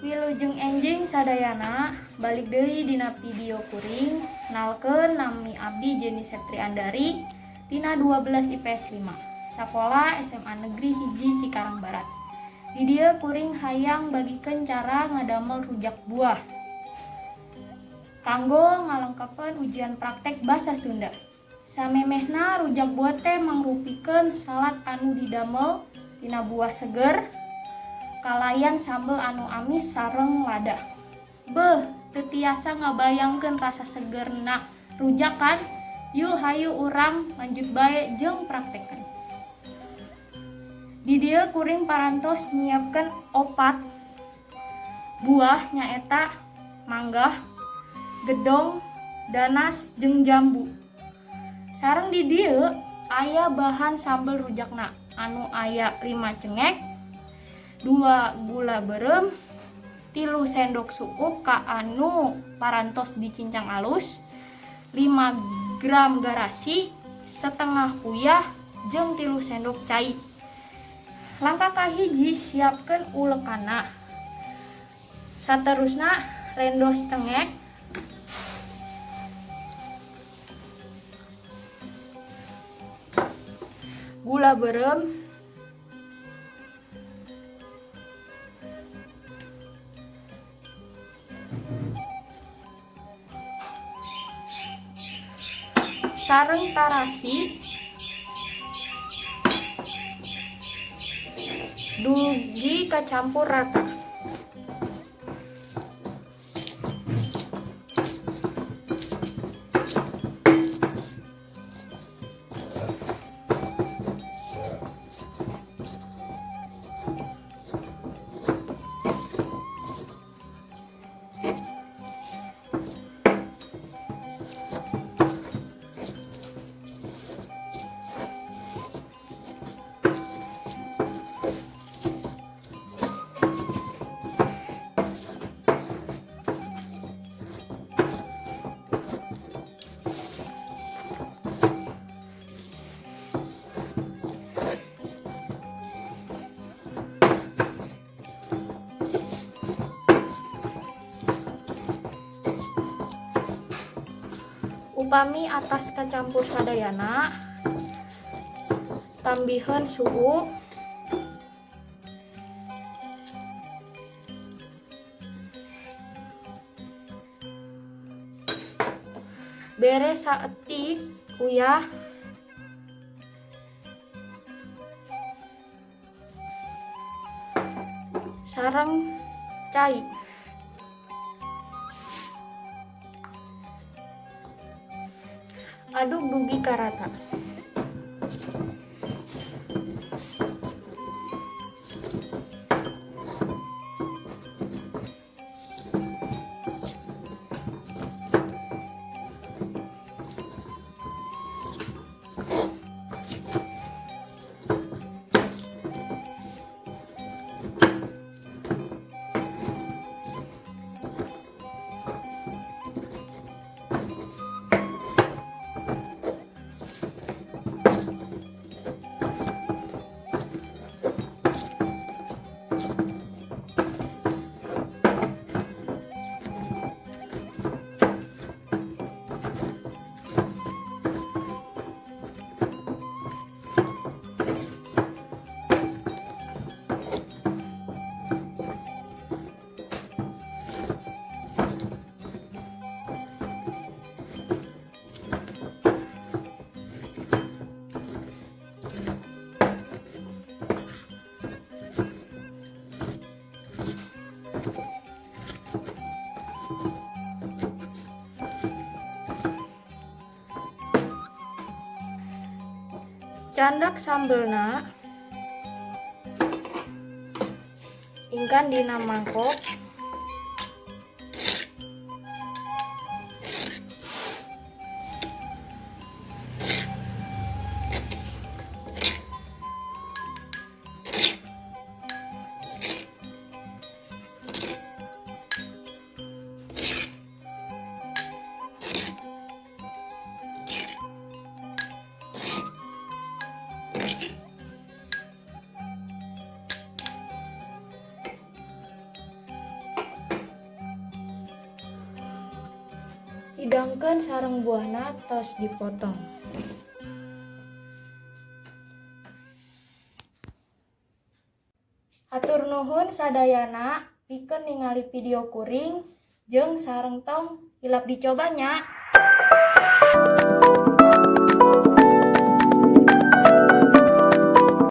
Wilujeng enjing sadayana, balik deui dina video kuring. Kenalkeun, nami abdi Jenny Septri Andari tina 12 IPS 5 Sakola SMA Negeri 1 Cikarang Barat. Di dieu kuring hayang bagikeun cara ngadamel rujak buah kanggo ngalengkepan ujian praktek bahasa Sunda. Samemehna, rujak buah teh mangrupikeun salad anu didamel tina buah seger kalayan sambel anu amis sareng lada. Beuh, teu tiasa ngabayangkeun rasa segerna rujak, kan? Yuk, hayu urang lanjut bae jeung praktekeun. Di dieu kuring parantos nyiapkeun opat buah, nyaeta manggah, gedong, danas, jeung jambu. Sareng di dieu aya bahan sambel rujakna anu aya 5 cengek, 2 gula beureum, 3 sendok suuk ka anu parantos dicincang alus, 5 gram garasi, setengah uyah, jeung 3 sendok cai. Langkah kahiji, siapkeun ulekanna. Saterusna, rendos cengek, gula beureum, sareng tarasi dugi kacampur rata. Upami atos kacampur sadayana, tambihan suhu, bere saeutik uyah, sareng cai. Aduk dugi karata. Candak sambelna ingkan dina mangkok. Hidangkeun sareng buahna tos dipotong. Hatur nuhun sadayana pikeun ningali video kuring jeung sareng tong hilap dicoba nya.